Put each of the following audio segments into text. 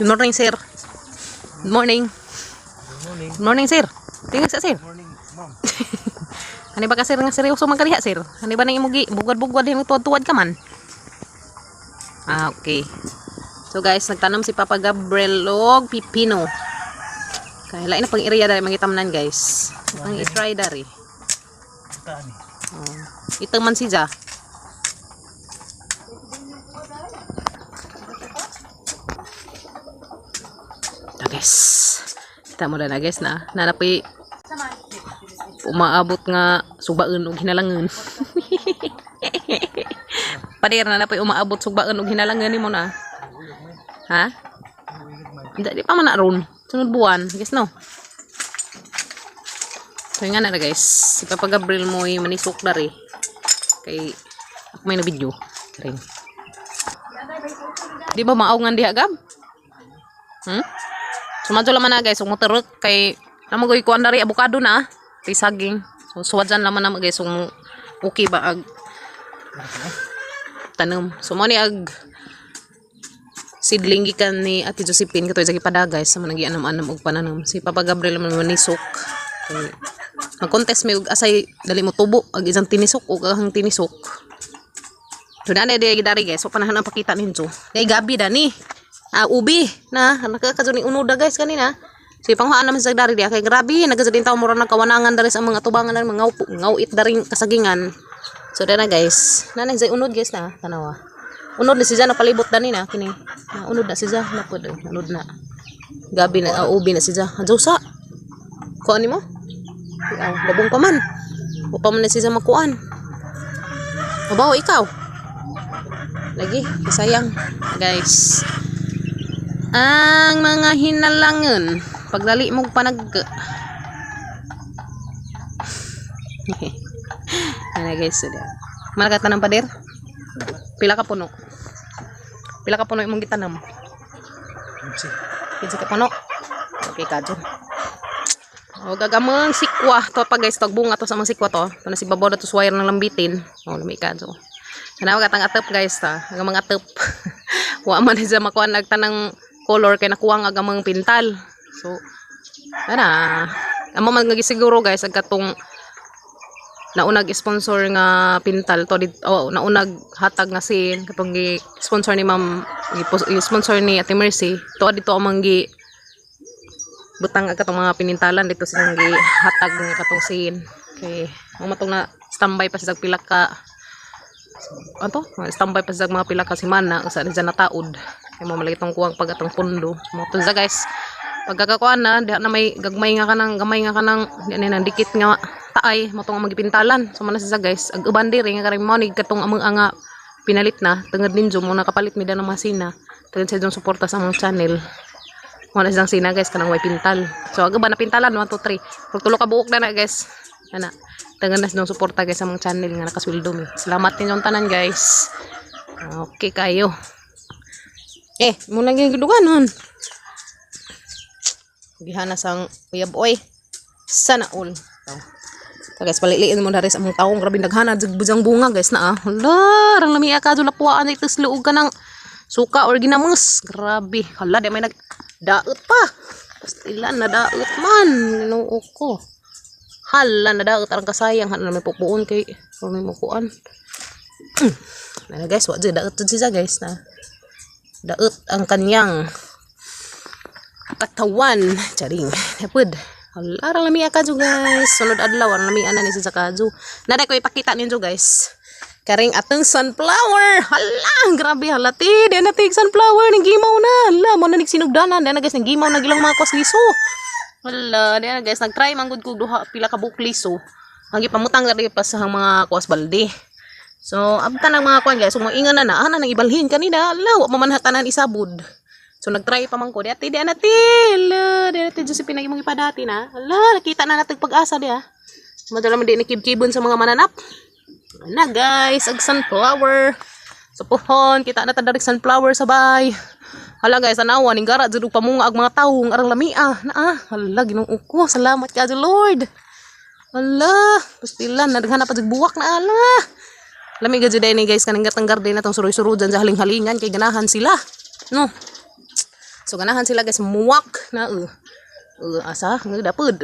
Good morning, sir. Good morning. Good morning. Good morning, sir. Tingnan sa sir. Good morning, ma'am. Ano ba ka sir nga seryoso man kadiha, sir? Ano ba nang imugi bugad-bugad din tuwad-tuwad ka man? Ah, okay. So guys, nagtanom si Papa Gabriel og pipino. Kaya lain na pang area dari mangitamnan, guys. Ang i-try dari. Taan eh. Oh. Ito man si Ja. Ito, guys. Kita mo na guys na. Nanapi umaabot nga subaon og hinalangan. Pader na napoy umaabot subaon og hinalangan nimo na. Ha? Hindi di pa man na ron. Sunod buwan, guys no. So nga na guys, si Papa Gabriel mo ay manisok dari. Kay ako may na video. Karing. Di ba maaw nga diha gab? Sumadyo laman na guys, ug motorok kay namagoy kuan dari abukado na ah. Kay saging. So suwadyan laman na guys ug okay ba ag tanom. So mo ni ag seedling gikan ni Ate Josephine katoy sa gipada guys sa mga anam-anam og pananom. Si Papa Gabriel man manisok. Kay mag-contest mi og asay dali mo tubo ag isang tinisok og ahang tinisok. So na di dari guys, so panahan ang pakita ninyo. Kay gabi dani. Ah, ubi na nakakadyo ni unoda guys kanina. So ipanghuan naman sa dari diya kay grabe nagasa din tawo mura nagkawanangan dari sa mga tubangan ng mga ngawit daring kasagingan. So dana guys, nanay say unod guys na tanawa. Unod na siya napalibot dani na kini. Na unod na siya na pud unod na. Gabi na ah, ubi na siya. Adyo sa. Kuan nimo? Aw, labong pa man. Wa pa man na siya makuan. Abaw ikaw. Lagi, sayang guys. Ang mga hinalangan pagdali mong panag. Ano guys, so, mana ka tanam pader? Pila ka puno? Pila ka puno imong gitanam? Kimchi. Kinsa ka puno? Okay ka dyan. O gagamang sikwa to pa guys, tag bunga to sa mga sikwa to. Ito na si babaw na to wire ng lambitin. O lami ka dyan. Sana wag atang atop guys ta. Ang mga atop. Wa man siya makuha nagtanang color kay nakuha nga ang mga pintal. So ana. Amo man nga gisiguro guys ang katong naunag sponsor nga pintal to dit oh, naunag hatag nga sin katong gi sponsor ni ma'am gi sponsor ni Ate Mercy to dito amang gi butang ang katong mga pinintalan dito silang gi hatag nga katong sin kay mo matong na standby pa sa pila ka ano standby pa sa mga pila ka semana usa ni dyan nataod kay mo malagi tong kuwang pag atong pundo mo to sa guys pagkakakuan na diha na may gagmay nga kanang gamay nga kanang di na nang dikit nga taay mo tong magipintalan so man na siya guys ag uban diri nga karing mo ni katong among nga pinalit na tungod ninyo mo nakapalit mi ng masina tungod sa inyong suporta sa among channel mo na siyang sina guys kanang way pintal so ag uban na pintalan 1 2 3 pag tulo ka buok na na guys ana tungod na sa inyong suporta guys sa among channel nga nakasweldo mi. Salamat ninyong tanan guys. Okay kayo eh mo nang giduganon. Gihana sang uyab oy. Sana all. So guys, paliliin mo na rin sa among taong. Grabe naghana bujang bunga guys na ah. Hala, rang lamia ka lapuan ito sa luog ka ng suka or ginamos. Grabe. Hala, di may nag daot pa. Pastilan na daot man. Ginoo ko. Hala na daot arang kasayang hala na may pupuon kay or may mukuan. Na guys, wa jud daot jud siya guys na. Daot ang kanyang katawan. Charing. Napud. Hala, arang lamia ka guys. Sunod adlaw arang lamia na ni sa kadyo. Naday ko ipakita ninyo guys. Karing atong sunflower. Hala, grabe hala ti. Di na tig sunflower ning gimaw na. Hala, mo na nagsinugdanan. Di na guys ning gimaw na gilang mga kosliso. Hala, di na guys nagtry man gud kog duha pila ka buok liso. Ang gipamutang diri pa sa mga kuas balde. So, abta ng mga kuan guys, so, ingan na na, ana nang ibalhin kanina. Hala, wa man hatanan isabod. So nagtry pa man ko, di ati, di anati, ala, di ati, Josephine, ang imong ipadati na. Ala, nakita na natin pag-asa di ah. Madala man di nakibkibon sa mga mananap. Na guys, ag sunflower. So puhon, kita na tadarik sunflower sa bay. Hala guys, tanawa ning gara jud og pamunga ag mga tawo arang lamia. Naa, hala Ginoo ko, salamat ka Lord. Hala, pastilan nadaghan na pa jud buwak na ala. Lami ga jud ni guys kaning gatang garden natong suroy-suro dyan sa haling-halingan kay ganahan sila. No. So ganahan sila, guys, muwak na asa nga dapod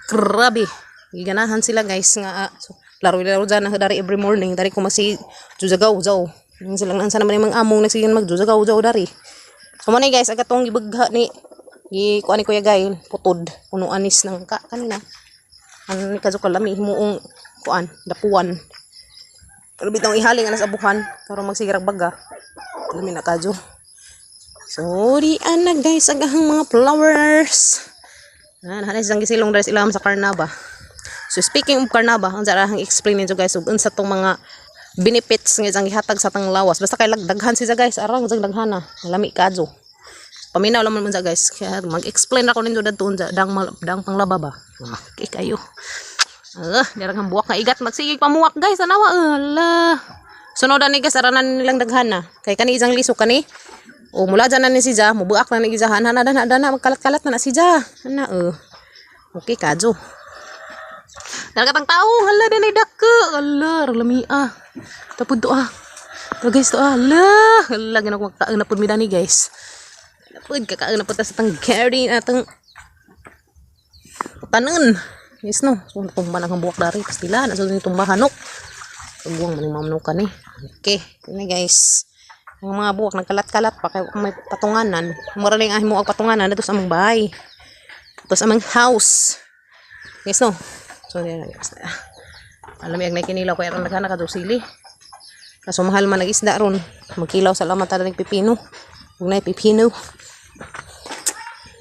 grabe ganahan sila, guys, nga so, laro laro dyan na dari every morning dari ko masi juzagaw jaw. Yung silang nansa naman yung mga among nagsigin magjuzagaw jaw dari. So mo ni, guys, ang katong gibagha ni gi kuan ni Kuya Gay putod puno anis ng ka kanina. Ano ni kadto kalami himuong kuan dapuan. Pero bitong ihaling anas abuhan karon magsigrag baga. Lami na kadyo. So di ana, guys, ang ahang mga flowers. Ah, nahanay siyang gisilong dahil sila sa Karnaba. So speaking of Karnaba, ang sarahang explain ninyo, guys, ug unsa tong mga benefits nga isang gihatag sa tang lawas. Basta kay lagdaghan siya, guys, arang sang daghana. Lami kadyo. Paminaw lang man sa, guys. Kaya mag-explain ako ninyo dadto unsa dang dang panglaba ba. Okay kayo. Ah, dirang ang buwak nga igat magsigig pamuwak, guys. Anawa, hala. Sunod ani, guys, aranan nilang daghana. Kay kani isang liso kani. O mula dyan na ni siya, mubuak na ni gizahan, hana dana dana magkalat-kalat na na siya. Ana eh. Okay kadyo. Dara tao, hala dinay dako. Hala, lami ah. Tapod to ah. To, guys, to ah. Hala, hala ginako magkaon na pud mi dani, guys. Napud kakaon na pud ta sa tang garden atang tanon. Yes no. So tumba na ang buwak dari pastila na so tumba hanok. Tubuang man yung mamnukan eh. Okay, ini, guys. Ang mga buwak nagkalat-kalat pa kay may patunganan. Mura lang ang himuag patunganan dito sa among bahay. Dito sa among house. Guys no. So yan guys. Alam mo yung kinilaw kaya ron naghana ka sili. Kaso mahal man nag-isda ron. Magkilaw sa laman tada pipino. Ug na pipino.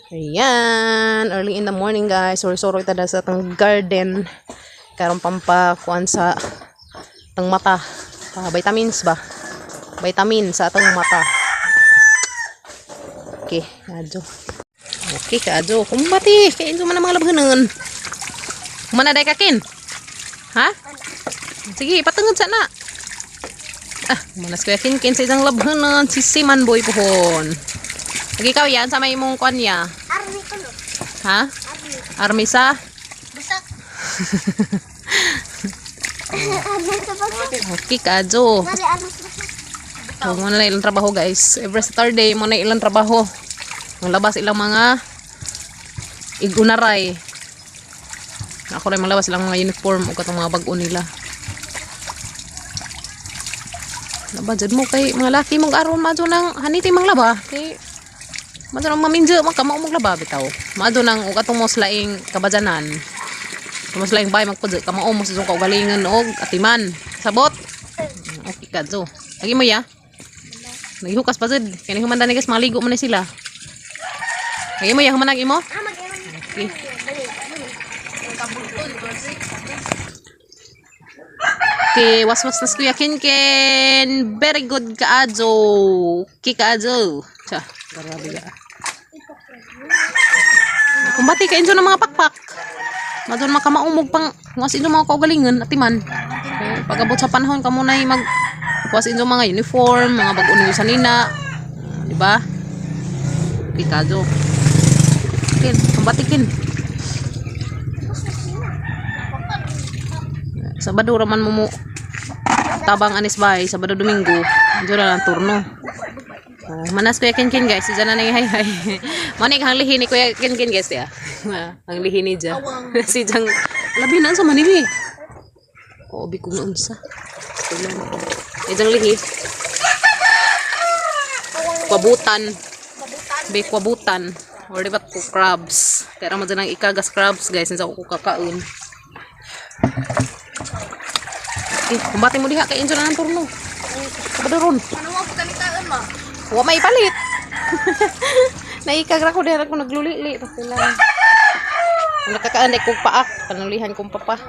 Ayan, early in the morning, guys. Sorry, sorry tada sa atong garden. Karon pampa kuan sa atong mata. Pa vitamins ba? Vitamin sa atong mata. Okay, kadyo. Okay, kadyo. Kumbati, kay inso man ang mga labhanon. Kumana day kakin? Ha? Sige, patungod sa na. Ah, manas kuya Kinkin sa isang labhanon si Siman Boy pohon. Lagi ikaw yan sa may imong kuan niya. Army ko no. Ha? Army. Army sa? Basak. Army sa basak. Okay, kadyo. Mari army sa basak. So, mo na ilang trabaho, guys. Every Saturday, mo na ilang trabaho. Ang labas ilang mga igunaray. Ako rin malabas ilang mga uniform o katong mga bag-o nila. Laba jud mo kay mga laki mong aron madto nang haniti mang laba kay madto nang maminjo man ka mao mong laba bitaw. Madto nang og atong mos laing kabadyanan. Mos laing bay magpudyo ka mao mo sa kaugalingon og atiman. Sabot. Okay kadto. Lagi mo ya. Naghukas pa jud. Kay human ni, guys, maligo man na sila. Lagi mo ya human imo? Ah, mag-iwan. Okay. Dali. Dali. Okay, waswas na si Kuya Kinkin. Very good kaadzo. Okay kaadzo. Tsa, grabe ka. Kumbati ka injo ng mga pakpak. Madon makamaumog pang was injo mga kaugalingon atiman. Okay, pag-abot sa panahon kamo na mag was injo mga uniform, mga bag-o ninyo sa nina. Di ba? Okay kaadzo. Kin, kumbati kin. Sabado raman mo mo tabang anis bay, Sabado, Domingo. Diyo na lang turno. Oh, manas Kuya Kinkin, guys. Diyan na nang hay hay. Manig ang lihi ni Kuya Kinkin, guys ya. Ang lihi ni Ja. Si Jang labi na sa manili. Oo, bi kung unsa. Ijang lihi. Kwabutan. Be kwabutan. Or di ba ko crabs. Kaya mo dyan ang ikagas crabs, guys. Sinsa ko kakaon. Eh, kumbati mo diha kay injo na ng turno. Sabado ron. Ano mo pagkalitaan mo? Wa may palit. Naikagra ko diha ko naglulili pastila. Ang nakakaanay kong paak, panulihan kong papa.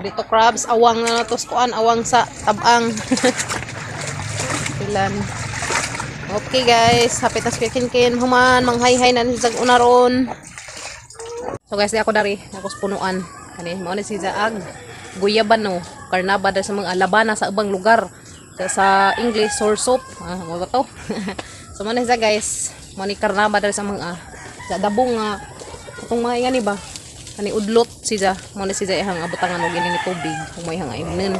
Dito crabs, awang na natos kuan, awang sa tabang. Ilan. Okay guys, happy tas kin human, manghay-hay na ni sa una ron. So guys, di ako dari, ako sa punuan. Kani mao ni si Zaag. Guyabano, karnaba dahil sa mga labana sa ubang lugar. Sa English, soursop. Ah, mo ba to? So mo na siya, guys. Mo ni karnaba dahil sa mga sa dabong nga atong mga ingani ba? Kani udlot siya. Mo na siya ihang abutangan og ini ni tubig kung may hang ayunan.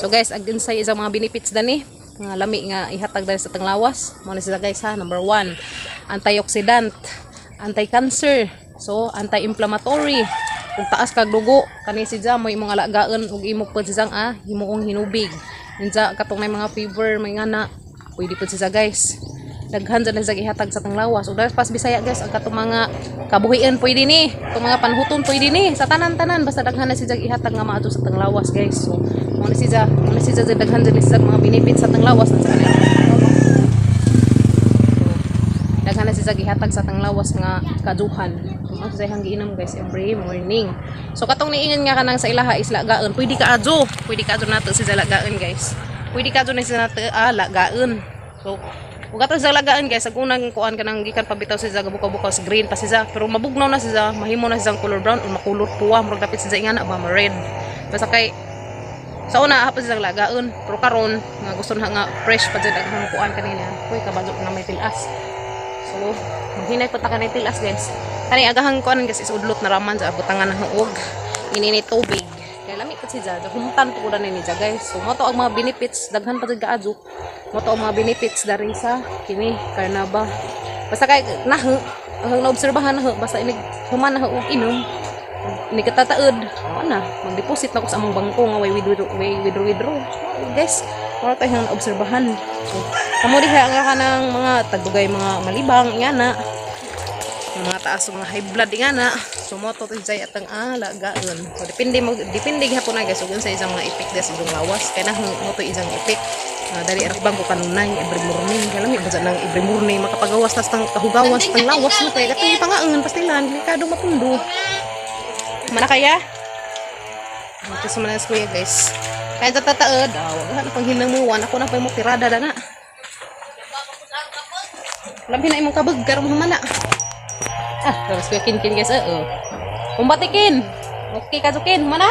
So guys, ag unsay isang mga benefits dani. Nga lami nga ihatag dali sa tanglawas. Mao na sila, guys, ha. Number 1, antioxidant, anti-cancer, so anti-inflammatory. Kung taas kag dugo, kani si mo imong alagaan ug imo pud si himuong hinubig. Unsa katong may mga fever, may ngana, pwede pud siya, guys. Daghan dyan na siya ihatag sa tanglawas. Ug pas Bisaya, guys, ang katong mga kabuhian pwede ni, katong mga panhuton pwede ni, sa tanan-tanan basta daghan na siya ihatag nga maadto sa tanglawas, guys. So mo na siya daghan dyan siya mga benefits sa tanglawas sa kanila. Daghan na siya gihatag sa tanglawas nga kaduhan. Mao siya hang giinom, guys, every morning. So katong niingon nga kanang sa ilaha is lagaon, pwede ka adyo. Pwede ka adyo nato siya lagaon, guys. Pwede ka adyo na siya nato lagaon. So ug ato sa lagaon, guys, ag unang kuan kanang gikan pa bitaw siya gabukaw-bukaw sa green pa siya, pero mabugnaw na siya, mahimo na siyang color brown or makulor puwa, murag dapit siya ingana ba ma red. Basta kay sa una hapon siya lagaon, pero karon nga gusto na nga fresh pa jud ang kuan kanina. Uy, kabalo na may tilas. So, maghinay pa ta kanay tilas, guys. Kani agahang kuan, guys, is udlot na raman sa butangan ng huog. Inini tubig. Kay lami pa siya, humtan po ko ni niya, guys. So, mo to ang mga benefits, daghan pa jud kaadyo. Mo to ang mga benefits dari sa kini karnaba. Basta kay nah ang naobserbahan na basta inig human na og inom ni katataod na mag-deposit na ko sa among bangko nga way withdraw, way withdraw, withdraw. So, guys, wala tayong obserbahan. So kamo diha nga kanang mga tagdugay mga malibang ingana, mga taas mga high blood ingana. So mo to jay atang alagaon. So depende mo, depende gihapon na, guys, ug unsa isang mga effect sa imong lawas kay na mo to isang effect. Dali ra bang ko kanunay every morning kay lami ba nang every morning makapagawas tas tang kahugawas tang lawas mo kay katong pangaon pastilan delikado mapundo mana kaya. Ito sa mga kuya, guys. Kaya sa tataod, wag na pang hinamuan. Ako na pa mo tirada na na. Labi na imong kabag, karon humana. Ah, tapos kuya Kinkin, guys, oo. Kumbatikin. Okay ka, Kin, humana?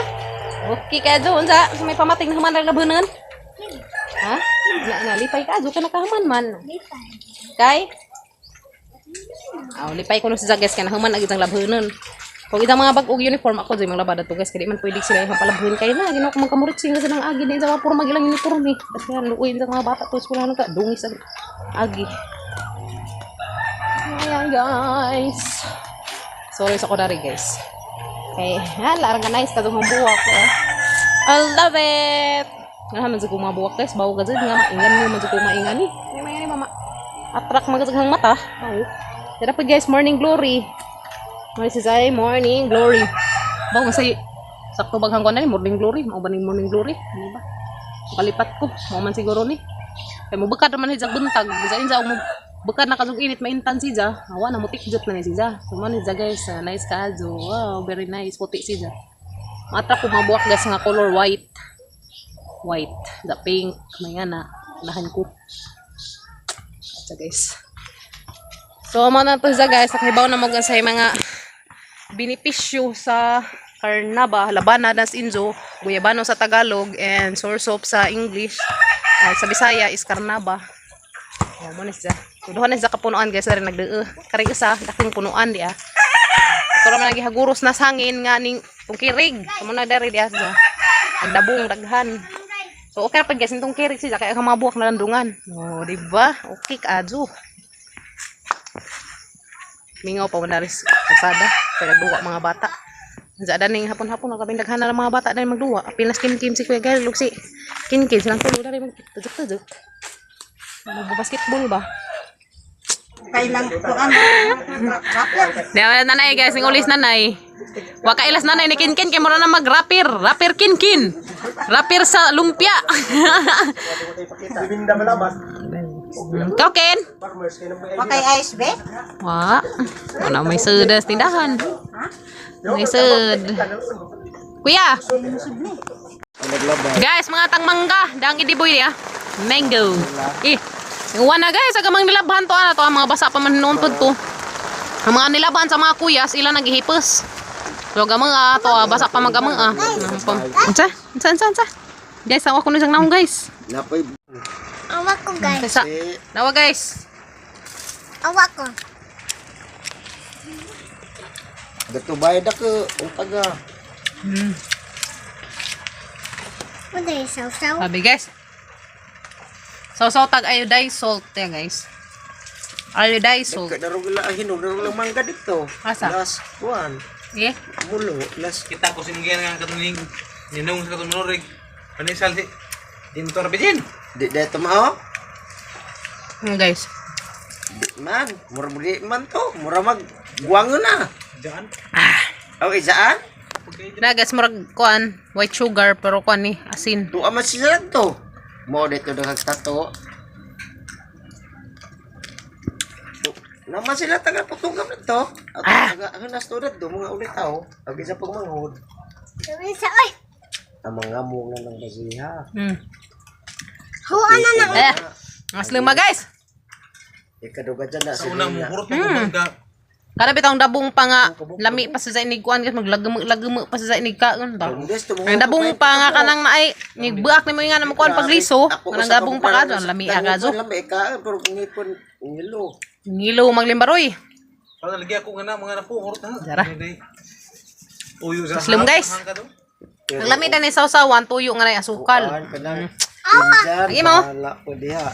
Okay ka, Jo. Unsa? Sa may pamating na humana labunan? Ha? Na, nalipay ka, Jo, ka nakahuman man. Lipay. Kay? Aw, lipay ko no si guys kay nahuman ang isang labhanon. Kung isang mga bag-og uniform ako jud mga labada to, guys, kay di man pwede sila ihang palabhon kay na ginoo ko magkamurit sila sa nang agi din sa mga puro magilang uniform eh. Basta luoy sa mga bata to eskwelahan ka dungis ang agi. Ayan, guys. Sorry sa ko dari, guys. Kay hala ka nice kadtong buwak eh. I love it. Nga man sa kong mga buwak, guys, bawo ka jud nga maingan mo man sa kong maingan ni. May maingan ni mama. Attract man ka mata. Bawo. Tara pa, guys, morning glory. May si Zay, morning glory. Bawo say sakto baghang ko na ni morning glory, mao ba ning morning glory? Ano ba? Kalipat ko, mao man siguro ni. Kay mo bukad man ni sa buntag, bisan sa mo bukad na kasug init maintan si Ja. Awa na mo tikjot na ni si Ja. So man ni Ja, guys, nice kaadyo. Wow, very nice puti si Ja. Matra ko mga buwak, guys, nga color white. White, the pink, may nga na unahan ko. Ito, guys. So, mo na to siya, guys. Nakahibaw na mo sa mga benepisyo sa Karnaba, Labana das Inzo, Guyabano sa Tagalog, and Soursop sa English. Sa Bisaya is Karnaba. Oh, mo na siya. So, duha na siya kapunuan, guys, dari nagdee. Karing isa, daking punuan di ah. Ito raman nagihaguros na sangin nga ning tungkirig. Amo na dari di ah siya. Nagdabong daghan. So okay ra pag, guys, itong kirig siya kaya ang mga buwak na landungan. Oh, di ba? Okay kaadyo. Mingaw pa wala ris kasada kaya nagduwa mga bata. Sa ning hapon-hapon ang daghan na lang mga bata dahil magduwa. Pinas kim-kim si Kuya Gary lug si Kinkin silang tulo dari magtujuk-tujuk. Magbabasketball ba? Kailang kuan. Di ba nanay, guys, ning ulis nanay. Wa ka ilas nanay ni Kinkin kay mura na mag-rapir, rapir Kinkin. Rapir sa lumpia. Bibinda malabas. Ikaw, Ken? Farmers kay nang Wakay ice be? Wa. Wala may sudas tindahan. May sud. Kuya. Guys, mga tang mangga, dang idiboy niya. Mango. Eh, iwan na, guys, aga mang nilabhan to ana to, ang mga basa pa man noon to. Ang mga nilaban sa mga kuyas, ila naghihipos. So, gamang to, basa pa man gamang ah. Unsa? Unsa, unsa, unsa? Guys, awa ko na siyang naong, guys. Napoy Awa ko, guys. Sa, nawa, guys. Awa ko. Gato bayad ako ang taga. Wala yung saw-saw. Sabi, guys. Sawsaw tag iodized salt ya, guys. Iodized salt. Darog lang ang hinog, darog lang mangga dito. Asa? Last one. Eh? Mulo, last Kita ko singgyan nga katuning ninong sa katunurig. Panisal si Dintor Bijin. Di dito mao. Guys. Di man, mura di man to, mura mag guwango na. Diyan. Okay, saan? Na guys, murag kuan, white sugar pero kuan ni asin. Tuwa man sila to. Mo dito daghang tato. Naman sila taga putungam nito. At taga hanas to do mga ulit tao. Ag isa pag manghod. Sabi sa oy. Ang mga munga ng basiha. Huwa na na. Eh, mas lima, guys. Ikaduga dyan na Sa una mo sila. hurot mo kumangga. Kada bitong dabong pa nga lami pa sa inig kuan, guys, maglagamo pa sa inig kaon ba. Ang dabong pa nga kanang naay nigbuak nimo nga na mo kuan pagliso. Kanang dabong pa ka dyan, lami ka zo. Lami ka pero ngipon ngilo. Ngilo maglimbaroy. Para lagi ako nga na mga napo hurot na. Jara. Uyo sa. Taslim, guys. Ang lami na ni sawsawan tuyo nga na asukal. Kuan kanang Injan, Lagi mo. bahala ko diha.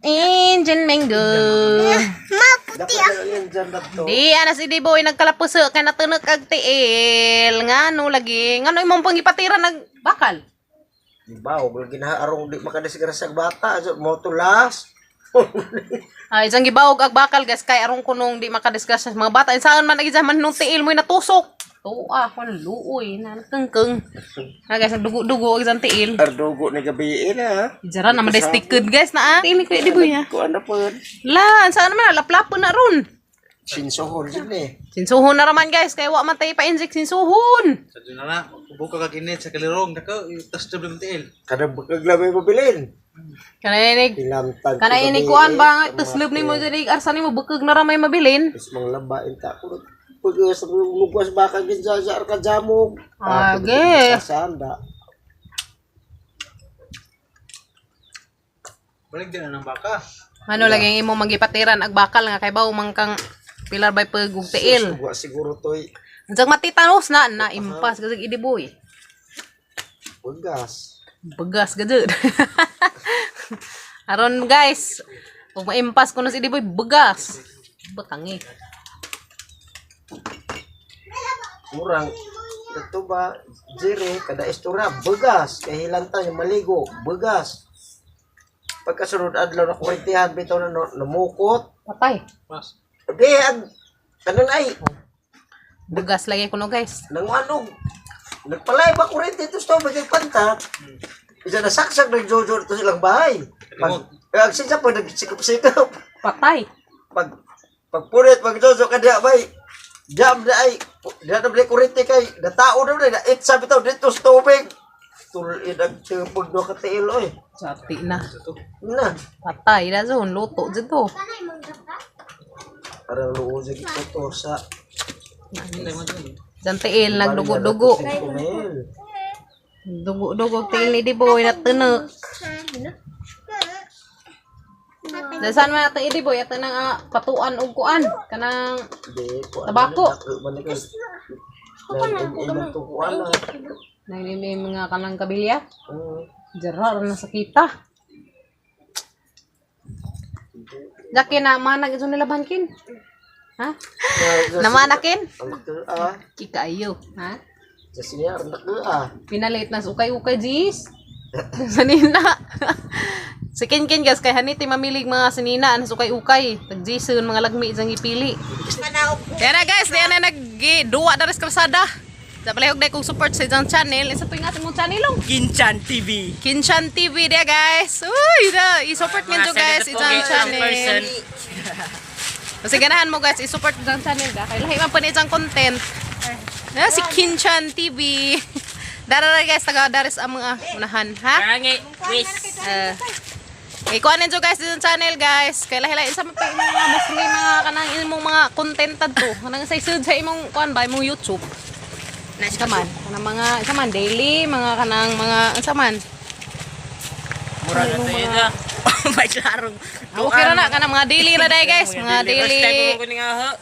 Indian mango. Maputi Dapat na injan na to. Di ana si Diboy nagkalapuso kay natunog ag tiil. Ngano lagi? Ngano imong pangipatira nag bakal? Di ba, og lagi na arong di makadisgrasya sa bata, so mo tulas. Ay, isang gibawog ag bakal, guys, kay arong kunong di makadisgrasya sa mga bata. Saan man agi man nung tiil mo'y natusok. Tuwa kon luoy na kengkeng. Ha guys, nagdugo-dugo ag isang tiil. Ardugo ni gabi na. Jara na man sticked, guys, na ah. Tiil ni Kuya Diboy ha. Kuan na po. La, saan man laplapon na ron. Sinsohon jud ni. Sinsuhon na raman, guys, kay wa man tayo pa-inject sinsuhon. Sa dyan na na, buka kag init sa kalirong dako, tas doble tiil. Kada bukag lamay mabilin. Kanainig Hilamtag. kanainig kuan ba nga tuslob nimo diri arsa nimo bukog na ra may mabilin. Is mga laba inta ko. Pag sa lugwas baka ginjaja ar ka jamog. Age. Sanda. Balik din na ng baka. Ano lagi ang imong magipatiran ag bakal nga kay baw man kang pilar by pag ug tiil. Wa siguro toy Unsang matitanos na na impas kasi idiboy. bugas. Bagas gajud. Aron guys, ug maimpas ko na si Diboy bagas. Batangi. Murang Ito ba, Jere, kada istura, bugas. Kay hilantan yung maligo, bugas. Pagkasunod adlaw na kurintihan, bitaw na no, namukot. Patay. Mas. Di, ang, kanang ay, Bagas lagi kuno, guys. nanguanog. Nagpalay ba kurinti ito sa tubig ay panta? Isa nasaksak nagjojo ito silang bahay. Pag, eh, ang sinsa pag nagsikap-sikap. Patay. Pag, pagpunit, pagjojo ka diya bay. Jam na ay, diya na balik kurinti kay, natao na na, nait sabi tao dito sa tubig. Tulid ang sipag do ka tiil, oy. Sati na. Na. Patay na zon luto dito. Kanay mangga ka? Parang luo sa gito sa Diyan tiil nagdugo-dugo. Kumil. Dugo-dugo tiil ni Diboy na tunok. Diyan saan man atong Diboy ato nang patuan og kuan kanang Di, kuan Tabako. na, man ka. Nang tukuan na. nang may mga kanang kabilya. Jara na sa kita. Daki na manag ito nilaban kin. Ha? Namanakin? Ang ah. Kikayo, ha? Sa siya, ang ah. Pinalit na sa ukay-ukay, Jis. Sanina. Si Ken Ken, guys, kay haniti mamilig mga sinina, ano ukay-ukay. Tag-Jason, mga lagmi, isang ipili. Kaya na guys, diyan na nag-duwa na rin sa kalsada. Sa palihog na kong support sa isang channel. Isa to yung ating mong channel, oh. Kinchan TV. Kinchan TV dia, guys. Uy, da, i-support ninyo, guys, isang channel. Kasi ganahan mo, guys, i-support isang channel da. Kay lahi man po ni isang content. Na si Kinchan TV. Dara ra, guys, taga daris ang mga unahan, ha? Ikuha ninyo, guys, isang channel, guys. Kay lahi lahi sa mga mga mostly mga kanang imong mga content adto. Kanang sa isud sa imong kuan ba imong YouTube. Isa man, kanang mga isa man daily, mga kanang mga isa man. Mura na tayo na. May klarong. Okay ra na kanang mga daily ra day, guys, mga daily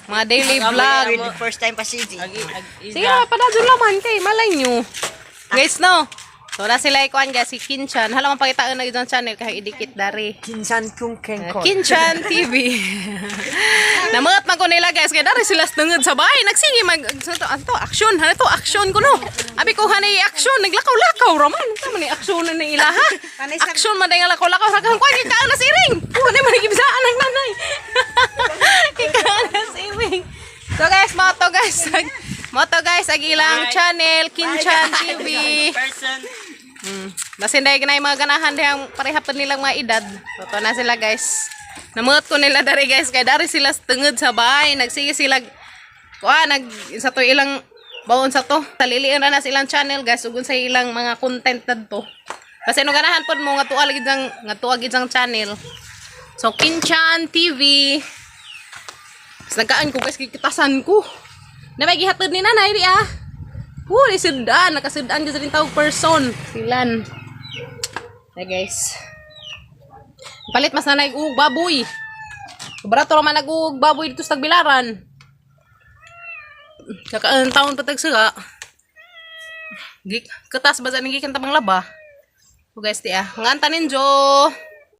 mga daily vlog. First time pa si G. Sige ra padadyo laman kay malay nyo. Guys, no. So na sila ikuan guys, si Kinchan. Hala man pakitaan na gyud ang channel kay idikit dari. Kinsan kung kengkon. Kinchan TV. Namangat man ko nila guys kay dari sila sa tungod sa bahay nagsingi mag sa to, ano to action hana to action ko no. Abi ko hanay action naglakaw-lakaw ra man. Unsa man ni action na ni ila ha? Action man dahil nga lakaw-lakaw ragang kuan gikaan na si Iring. Kuan man gibisaan ang nanay. Gikaan na si Iring. So guys, mo to guys. Mo to guys ang ilang channel Kinchan TV. Person. Basin dahil ginay mga ganahan dihang pareha pa nilang mga edad. Totoo na sila guys. Namuot ko nila dari guys kay dari sila sa tungod sa bahay. Nagsige sila kuha nag sa to ilang baon sa to. Talilian ra na sa ilang channel guys ug sa ilang mga content nadto. Kasi no ganahan pod mo nga tuwa lagi dang nga tuwa gid ang channel. So Kinchan TV. Mas nagkaan ko guys kikitasan ko. Na may gihatod ni nanay di ah. Huli, sudan. Nakasudan ka sa rin tawag person. Silan. Hey guys. Palit mas nanay og baboy. Barato ra man nag-uog baboy dito sa Tagbilaran. Kakaan taon pa tagsuga. Gik katas ba sa gikan tamang laba. So guys, di ah. Nga tanin jo.